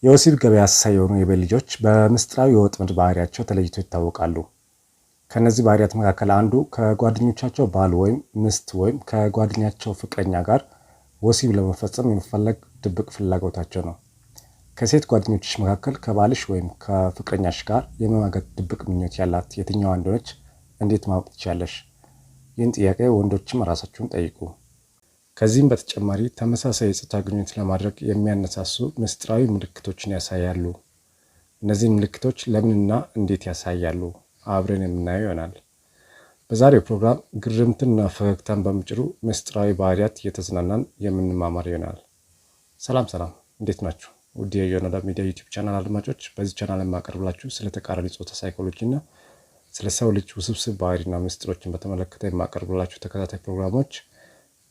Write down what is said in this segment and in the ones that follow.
የወሲብ ገበያ አሳሳይ የሆኑ የቤት ልጆች በምስጢራዊ የወጥመድ ባህሪያቸው ተለይቶ ይታወቃሉ። ከእነዚህ ባህሪያት መካከል አንዱ ከጓደኞቻቸው ባል ወይም ሚስት ወይም ከጓደኛቸው ፍቅረኛ ጋር ወሲብ ለመፈጸም የመፈለግ ድብቅ ፍላጎታቸው ነው። ከሴት ጓደኞችሽ መካከል ከባልሽ ወይም ከፍቅረኛሽ ጋር የመማገጥ ድብቅ ምኞት ያላት የትኛዋ እንደሆነች እንዴት ማወቅ ትችያለሽ? ይህን ጥያቄ ወንዶችም ራሳችሁን ጠይቁ። ከዚህም በተጨማሪ ተመሳሳይ የጾታ ግንኙነት ለማድረግ የሚያነሳሱ ምስጢራዊ ምልክቶችን ያሳያሉ። እነዚህን ምልክቶች ለምንና እንዴት ያሳያሉ? አብረን የምናየው ይሆናል። በዛሬው ፕሮግራም ግርምትና ፈገግታን በሚጭሩ ምስጢራዊ ባህሪያት እየተዝናናን የምንማማር ይሆናል። ሰላም ሰላም፣ እንዴት ናችሁ? ውድ የዮናዳ ሚዲያ YouTube channel አድማጮች፣ በዚህ ቻናል የማቀርብላችሁ ስለ ተቃራኒ ጾታ ሳይኮሎጂ እና ስለ ሰው ልጅ ውስብስብ ባህሪና ምስጢሮችን በተመለከተ የማቀርብላችሁ ተከታታይ ፕሮግራሞች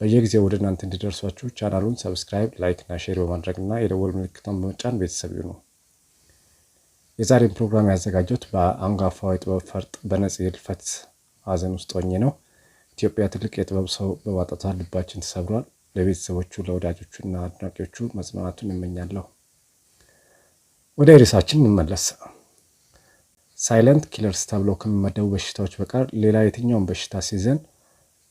በየጊዜው ወደ እናንተ እንዲደርሷችሁ ቻናሉን subscribe፣ like እና share በማድረግ እና የደወል ምልክቷን በመጫን ቤተሰብ ይሁኑ። የዛሬን ፕሮግራም ያዘጋጀሁት በአንጋፋው የጥበብ ፈርጥ በነጽ ህልፈት ሐዘን ውስጥ ሆኜ ነው። ኢትዮጵያ ትልቅ የጥበብ ሰው በማጣቷ ልባችን ተሰብሯል። ለቤተሰቦቹ፣ ለወዳጆቹ እና አድናቂዎቹ መጽናናቱን እመኛለሁ። ወደ ርዕሳችን እንመለስ። Silent killers ተብለው ከሚመደቡ በሽታዎች በቀር ሌላ የትኛውን በሽታ ሲይዘን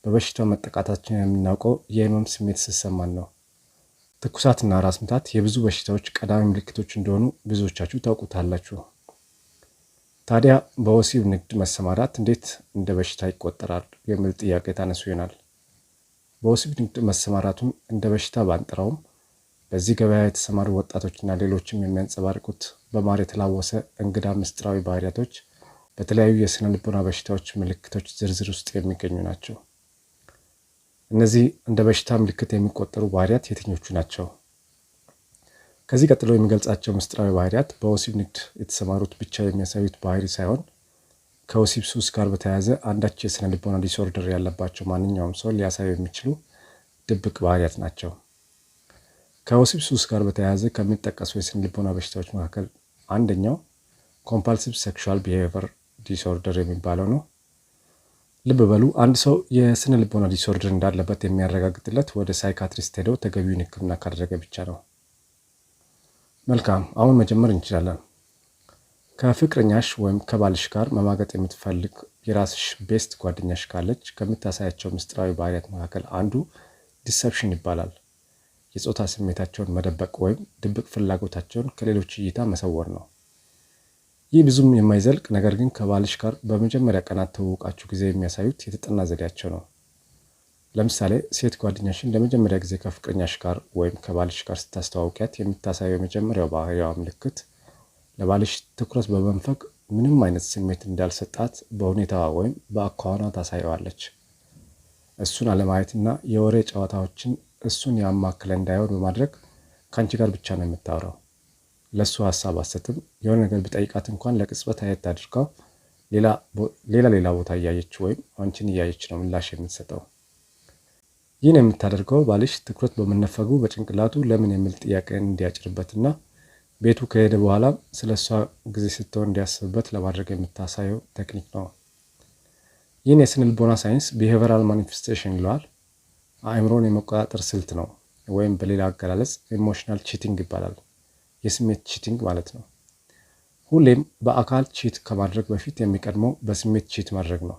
በበሽታው መጠቃታችን የምናውቀው የህመም ስሜት ሲሰማን ነው። ትኩሳትና ራስ ምታት የብዙ በሽታዎች ቀዳሚ ምልክቶች እንደሆኑ ብዙዎቻችሁ ታውቁታላችሁ። ታዲያ በወሲብ ንግድ መሰማራት እንዴት እንደ በሽታ ይቆጠራል የሚል ጥያቄ ታነሱ ይሆናል። በወሲብ ንግድ መሰማራቱን እንደ በሽታ ባንጠራውም በዚህ ገበያ የተሰማሩ ወጣቶችና ሌሎችም የሚያንጸባርቁት በማር የተላወሰ እንግዳ ምስጢራዊ ባህሪያቶች በተለያዩ የስነ ልቦና በሽታዎች ምልክቶች ዝርዝር ውስጥ የሚገኙ ናቸው። እነዚህ እንደ በሽታ ምልክት የሚቆጠሩ ባህሪያት የትኞቹ ናቸው? ከዚህ ቀጥሎ የሚገልጻቸው ምስጢራዊ ባህሪያት በወሲብ ንግድ የተሰማሩት ብቻ የሚያሳዩት ባህሪ ሳይሆን ከወሲብ ሱስ ጋር በተያያዘ አንዳች የስነ ልቦና disorder ያለባቸው ማንኛውም ሰው ሊያሳዩ የሚችሉ ድብቅ ባህሪያት ናቸው። ከወሲብ ሱስ ጋር በተያያዘ ከሚጠቀሱ የስነ ልቦና በሽታዎች መካከል አንደኛው compulsive sexual behavior disorder የሚባለው ነው። ልብ በሉ፣ አንድ ሰው የስነ ልቦና disorder እንዳለበት የሚያረጋግጥለት ወደ psychiatrist ሄደው ተገቢውን ሕክምና ካደረገ ብቻ ነው። መልካም፣ አሁን መጀመር እንችላለን። ከፍቅረኛሽ ወይም ከባልሽ ጋር መማገጥ የምትፈልግ የራስሽ best ጓደኛሽ ካለች ከምታሳያቸው ምስጢራዊ ባህሪያት መካከል አንዱ deception ይባላል። የጾታ ስሜታቸውን መደበቅ ወይም ድብቅ ፍላጎታቸውን ከሌሎች እይታ መሰወር ነው። ይህ ብዙም የማይዘልቅ ነገር ግን ከባልሽ ጋር በመጀመሪያ ቀናት ትውውቃችሁ ጊዜ የሚያሳዩት የተጠና ዘዴያቸው ነው። ለምሳሌ ሴት ጓደኛሽን ለመጀመሪያ ጊዜ ከፍቅረኛሽ ጋር ወይም ከባልሽ ጋር ስታስተዋውቂያት የምታሳየው የመጀመሪያው ባህሪዋ ምልክት ለባልሽ ትኩረት በመንፈግ ምንም አይነት ስሜት እንዳልሰጣት በሁኔታዋ ወይም በአኳኋኗ ታሳየዋለች። እሱን አለማየትና የወሬ ጨዋታዎችን እሱን ያማከለ እንዳይሆን በማድረግ ከአንቺ ጋር ብቻ ነው የምታወራው። ለእሱ ሀሳብ አትሰጥም። የሆነ ነገር ቢጠይቃት እንኳን ለቅጽበት አየት አድርጋው ሌላ ሌላ ቦታ እያየች ወይም አንቺን እያየች ነው ምላሽ የምትሰጠው። ይህን የምታደርገው ባልሽ ትኩረት በመነፈጉ በጭንቅላቱ ለምን የሚል ጥያቄ እንዲያጭርበትና ቤቱ ከሄደ በኋላ ስለ እሷ ጊዜ ስትሆን እንዲያስብበት ለማድረግ የምታሳየው ቴክኒክ ነው። ይህን የስነ ልቦና ሳይንስ behavioral manifestation ይለዋል። አእምሮን የመቆጣጠር ስልት ነው፣ ወይም በሌላ አገላለጽ emotional cheating ይባላል። የስሜት cheating ማለት ነው። ሁሌም በአካል cheat ከማድረግ በፊት የሚቀድመው በስሜት cheat ማድረግ ነው።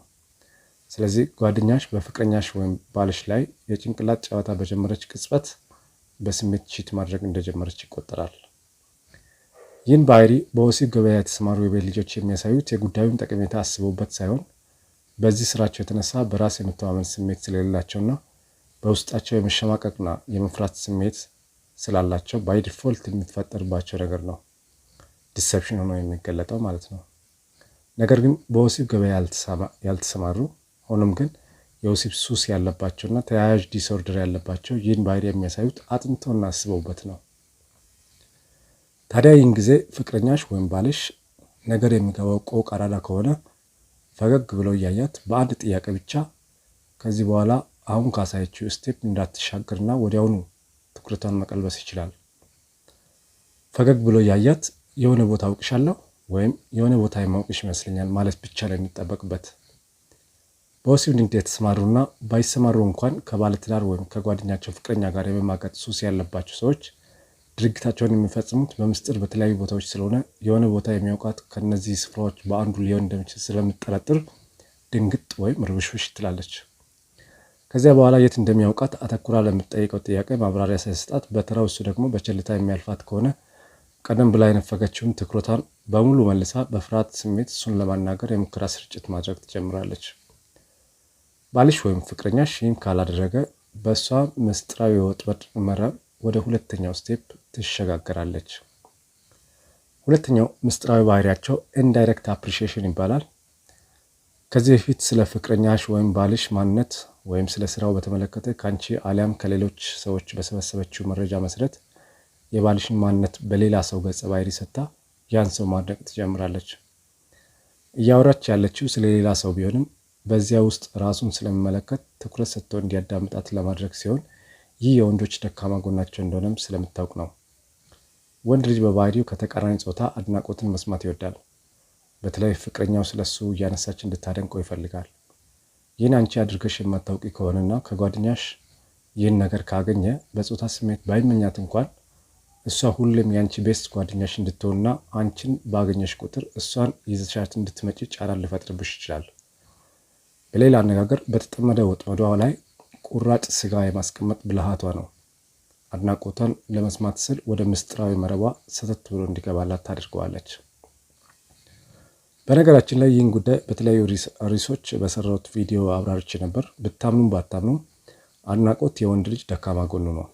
ስለዚህ ጓደኛሽ በፍቅረኛሽ ወይም ባልሽ ላይ የጭንቅላት ጨዋታ በጀመረች ቅጽበት በስሜት cheat ማድረግ እንደጀመረች ይቆጠራል። ይህን ባህሪ በወሲብ ገበያ የተሰማሩ የቤት ልጆች የሚያሳዩት የጉዳዩን ጠቀሜታ አስበውበት ሳይሆን በዚህ ስራቸው የተነሳ በራስ የመተማመን ስሜት ስለሌላቸውና በውስጣቸው የመሸማቀቅና የመፍራት ስሜት ስላላቸው by default የሚፈጠርባቸው ነገር ነው። Deception ሆኖ የሚገለጠው ማለት ነው። ነገር ግን በወሲብ ገበያ ያልተሰማሩ ሆኖም ግን የወሲብ ሱስ ያለባቸውና ተያያዥ disorder ያለባቸው ይህን ባህሪ የሚያሳዩት አጥንተውና አስበውበት ነው። ታዲያ ይህን ጊዜ ፍቅረኛሽ ወይም ባልሽ ነገር የሚገባው ቆቅ አራዳ ከሆነ ፈገግ ብለው እያያት በአንድ ጥያቄ ብቻ ከዚህ በኋላ አሁን ካሳየችው step እንዳትሻገርና ወዲያውኑ ትኩረቷን መቀልበስ ይችላል። ፈገግ ብሎ እያያት የሆነ ቦታ አውቅሻለሁ ወይም የሆነ ቦታ የማውቅሽ ይመስለኛል ማለት ብቻ ነው የሚጠበቅበት። በወሲብ ንግድ የተሰማሩና ባይሰማሩ እንኳን ከባለትዳር ወይም ከጓደኛቸው ፍቅረኛ ጋር የመማገጥ ሱስ ያለባቸው ሰዎች ድርጊታቸውን የሚፈጽሙት በምስጢር በተለያዩ ቦታዎች ስለሆነ የሆነ ቦታ የሚያውቃት ከእነዚህ ስፍራዎች በአንዱ ሊሆን እንደሚችል ስለምትጠረጥር ድንግጥ ወይም ርብሽብሽ ትላለች። ከዚያ በኋላ የት እንደሚያውቃት አተኩራ ለምትጠይቀው ጥያቄ ማብራሪያ ሳይሰጣት በተራው እሱ ደግሞ በቸልታ የሚያልፋት ከሆነ ቀደም ብላ የነፈገችውን ትኩረቷን በሙሉ መልሳ በፍርሃት ስሜት እሱን ለማናገር የሙከራ ስርጭት ማድረግ ትጀምራለች። ባልሽ ወይም ፍቅረኛሽ ይህን ካላደረገ በእሷ ምስጢራዊ የወጥመድ መረብ ወደ ሁለተኛው step ትሸጋገራለች። ሁለተኛው ምስጢራዊ ባህሪያቸው indirect appreciation ይባላል። ከዚህ በፊት ስለ ፍቅረኛሽ ወይም ባልሽ ማንነት ወይም ስለ ስራው በተመለከተ ከአንቺ አሊያም ከሌሎች ሰዎች በሰበሰበችው መረጃ መሰረት የባልሽን ማንነት በሌላ ሰው ገጸ ባህሪ ሰጥታ ያን ሰው ማድነቅ ትጀምራለች። እያወራች ያለችው ስለ ሌላ ሰው ቢሆንም በዚያ ውስጥ ራሱን ስለሚመለከት ትኩረት ሰጥቶ እንዲያዳምጣት ለማድረግ ሲሆን ይህ የወንዶች ደካማ ጎናቸው እንደሆነም ስለምታውቅ ነው። ወንድ ልጅ በባህሪው ከተቃራኒ ጾታ አድናቆትን መስማት ይወዳል። በተለይ ፍቅረኛው ስለሱ እያነሳች እንድታደንቀው ይፈልጋል። ይህን አንቺ አድርገሽ የማታውቂ ከሆነና ከጓደኛሽ ይህን ነገር ካገኘ በጾታ ስሜት ባይመኛት እንኳን እሷ ሁሌም የአንቺ best ጓደኛሽ እንድትሆንና አንቺን ባገኘሽ ቁጥር እሷን ይዘሻት እንድትመጪ ጫና ሊፈጥርብሽ ይችላል። በሌላ አነጋገር በተጠመደ ወጥመዷ ላይ ቁራጭ ስጋ የማስቀመጥ ብልሃቷ ነው። አድናቆቷን ለመስማት ስል ወደ ምስጢራዊ መረቧ ሰተት ብሎ እንዲገባላት ታደርገዋለች። በነገራችን ላይ ይህን ጉዳይ በተለያዩ ርዕሶች በሰራሁት ቪዲዮ አብራርቼ ነበር። ብታምኑም ባታምኑም አድናቆት የወንድ ልጅ ደካማ ጎኑ ነው።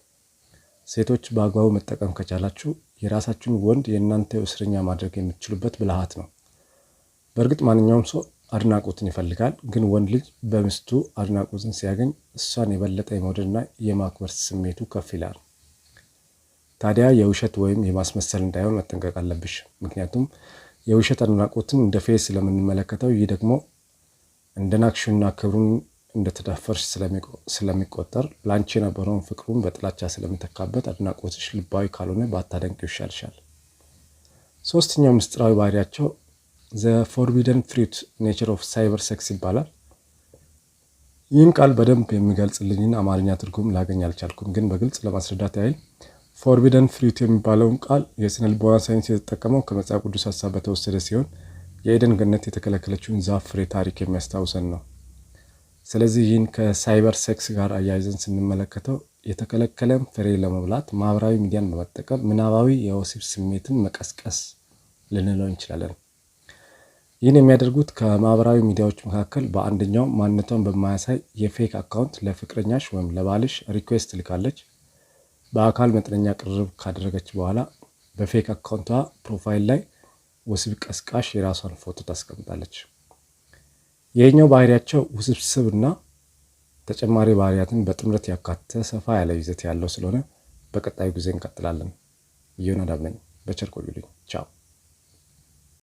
ሴቶች በአግባቡ መጠቀም ከቻላችሁ የራሳችሁን ወንድ የእናንተ እስረኛ ማድረግ የምትችሉበት ብልሃት ነው። በእርግጥ ማንኛውም ሰው አድናቆትን ይፈልጋል። ግን ወንድ ልጅ በሚስቱ አድናቆትን ሲያገኝ እሷን የበለጠ የመውደድና የማክበር ስሜቱ ከፍ ይላል። ታዲያ የውሸት ወይም የማስመሰል እንዳይሆን መጠንቀቅ አለብሽ። ምክንያቱም የውሸት አድናቆትን እንደ ፌዝ ስለምንመለከተው ይህ ደግሞ እንደ ናቅሽውና ክብሩን እንደተዳፈርሽ ስለሚቆጠር ለአንቺ የነበረውን ፍቅሩን በጥላቻ ስለሚተካበት አድናቆትሽ ልባዊ ካልሆነ ባታደንቂው ይሻልሻል። ሶስተኛው ምስጢራዊ ባህሪያቸው the forbidden fruit nature of cyber sex ይባላል። ይህን ቃል በደንብ የሚገልጽልኝን አማርኛ ትርጉም ላገኝ አልቻልኩም፣ ግን በግልጽ ለማስረዳት ያህል forbidden fruit የሚባለውን ቃል የስነ ልቦና ሳይንስ የተጠቀመው ከመጽሐፍ ቅዱስ ሀሳብ በተወሰደ ሲሆን የኤደን ገነት የተከለከለችውን ዛፍ ፍሬ ታሪክ የሚያስታውሰን ነው። ስለዚህ ይህን ከ cyber sex ጋር አያይዘን ስንመለከተው የተከለከለን ፍሬ ለመብላት ማህበራዊ ሚዲያን በመጠቀም ምናባዊ የወሲብ ስሜትን መቀስቀስ ልንለው እንችላለን። ይህን የሚያደርጉት ከማህበራዊ ሚዲያዎች መካከል በአንደኛው ማንነቷን በማያሳይ የ fake account ለፍቅረኛሽ ወይም ለባልሽ request ትልካለች። በአካል መጠነኛ ቅርርብ ካደረገች በኋላ በ fake account ቷ profile ላይ ወሲብ ቀስቃሽ የራሷን ፎቶ ታስቀምጣለች። ይህኛው ባህሪያቸው ውስብስብና ተጨማሪ ባህሪያትን በጥምረት ያካተተ ሰፋ ያለ ይዘት ያለው ስለሆነ በቀጣዩ ጊዜ እንቀጥላለን። ዮናዳብ ነኝ። በቸር ቆዩልኝ። ቻው።